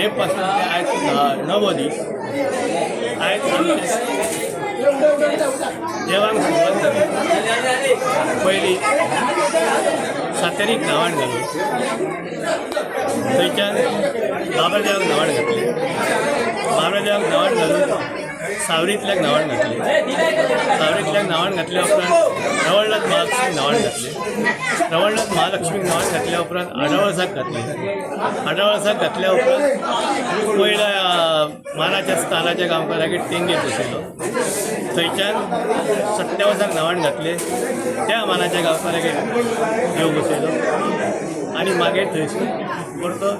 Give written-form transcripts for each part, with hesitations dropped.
हे पासून ते आयज 9वो दीस. आयज देवांक सुरवात जाली. पयली सातेरीक न्हावण घालून थंयच्यान बाबरा देवाक न्हावण घातली. बाबरा देवाक न्हावण घालून सावरींतल्याक न्हावण घातली. सावरींतल्याक न्हावण घातल्या उपरांत रवळनाथ महालक्ष्मीक न्हावण घातले. रवळनाथ महालक्ष्मीक न्हावण घातल्या उपरांत आडावळसाक घातले. आडावळसाक घातल्या उपरांत पयल्या मानाच्या स्थानाच्या गांवकारागेर तेंगेर बसयलो. थंयच्यान सत्यावसाक न्हावण घातले. त्या मानाच्या गांवकारागेर देव बसयलो आनी मागीर थंयसून परतो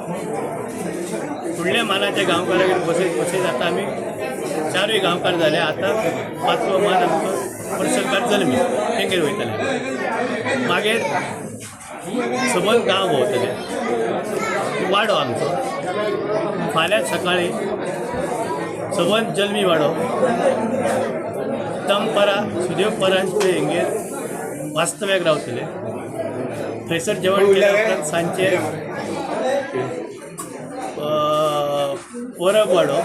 फुडल्या मानाच्या गांवकारागेर बसयत बसयत आतां आमी 4 गांवकार जाले. आतां 5वो मान आमचो पर्सलकार जल्मी तेंगेर वयतले. मागीर सबंद गांव भोंवतले. वाडो आमचो फाल्यां सकाळी सबंद जल्मी वाडो दनपरा सुदेव परांजपे हेंगेर वास्तव्याक रावतले. थंयसर जेवण केल्या उपरांत सांजचे परब वाडो,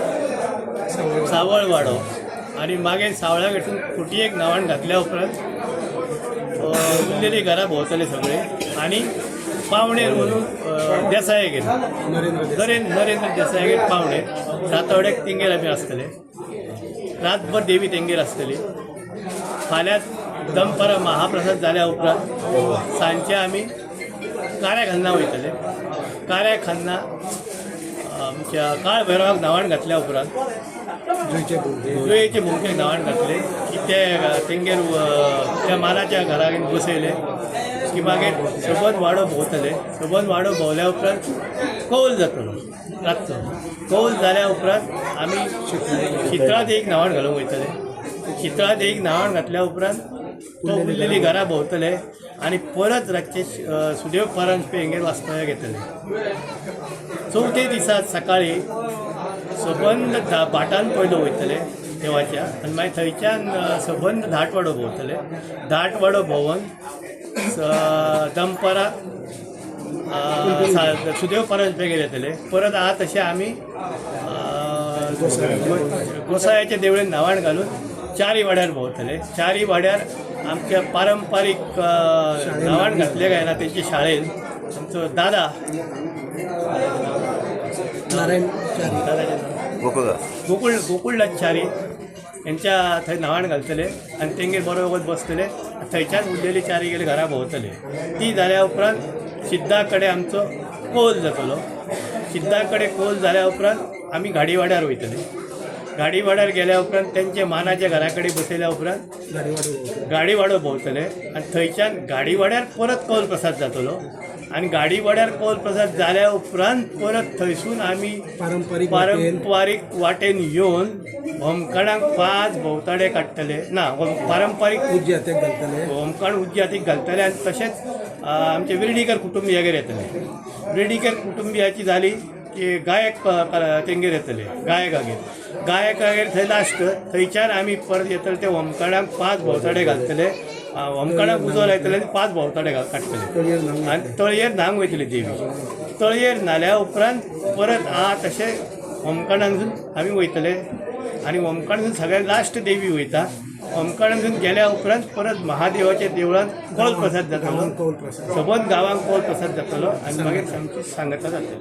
सावळ वाडो आनी मागीर सावळ्या कडसून खुटयेक न्हावण घातल्या उपरांत उरलेली घरां भोंवतले सगळे आनी पावणेर वचून देसायागेर नरेंद्र देसायागेर पावणेर रातवड्याक तेंगेर आमी आसतले. रातभर देवी तेंगेर आसतली. फाल्यां दनपरां महाप्रसाद जाल्या उपरांत सांजचे आमी काऱ्या खान्ना वयतले. काऱ्या खान्ना आमच्या काळ भैरवाक न्हावण घातल्या उपरांत जुयेचे भुमकेक न्हावण घातले की ते तेंगेर त्या मानाच्या घराक बसयले की मागीर सबंद वाडो भोंवतले. सबंद वाडो भोंवल्या उपरांत कौल जातलो रातचो. कौल जाल्या उपरांत आमी शितळा देवीक न्हावण घालूंक वयतले. शितळा देवीक न्हावण घातल्या उपरांत तो उरलेली घरां भोंवतले आनी परत रातचे सुदेव परांजपे हेंगेर वास्तव्याक येतले. चवथे दिसा सकाळी सबंद भाटान पयलो वयतले देवाच्या आनी मागीर थंयच्यान सबंद धाटवाडो भोंवतले. धाटवाडो भोंवन दनपरां सुदेव परांजपेगेर येतले. परत आहा तशें आमी गोसायाच्या देवळेन न्हावण घालून चारी वाड्यार भोंवतले. चारी वाड्यार आमच्या पारंपारीक न्हावण घातले काय ना तेंच्या शाळेन आमचो दादा नारायण गोकुळनाथ च्यारी हेंच्या थंय न्हावण घालतले आनी तेंगेर बरो वगत बसतले. थंयच्यान उरलेली चारी गेले घरा भोंवतले. ती जाल्या उपरांत शिद्दा कडेन आमचो कोल जातलो. शिद्दा कडेन कोल जाल्या उपरांत आमी घाडीवाड्यार वयतले. गाडीवाड्यार गेल्या उपरांत तेंच्या मानाच्या घरा कडेन बसयल्या उपरांत गाडीवाडो भोंवतले आनी थंयच्यान गाडीवाड्यार परत कौल प्रसाद जातलो. आनी गाडीवाड्यार कौल प्रसाद जाल्या उपरांत परत थंयसून आमी पारंपारीक वाटेन येवन होमखणाक 5 भोंवताडे काडटले. ना, पारंपारीक उज्यातीक घालतले, होमखण उज्यातीक घालतले. आनी तशेंच आमचे विर्डीकर कुटुंबियागेर येतले. विर्डीकर कुटुंबियाची जाली की गायक तेंगेर येतले. गायकागेर गायकागेर थंय लास्ट थंयच्यान आमी परत येतले ते होमखणाक 5 भोंवताडे घालतले. होमखणाक उजो लायतले आनी 5 भोंवताडे काडटले आनी तळयेर न्हांक वयतली देवी. तळयेर न्हाल्या उपरांत परत आहा तशें होमखणांतसून आमी वयतले आनी होमखणांतसून सगळ्यात लास्ट देवी वयता. होमखणांतसून गेल्या उपरांत परत महादेवाच्या देवळांत कौल प्रसाद जातलो. सबंद गांवांक कौल प्रसाद जातलो आनी मागीर आमची सांगता जातली.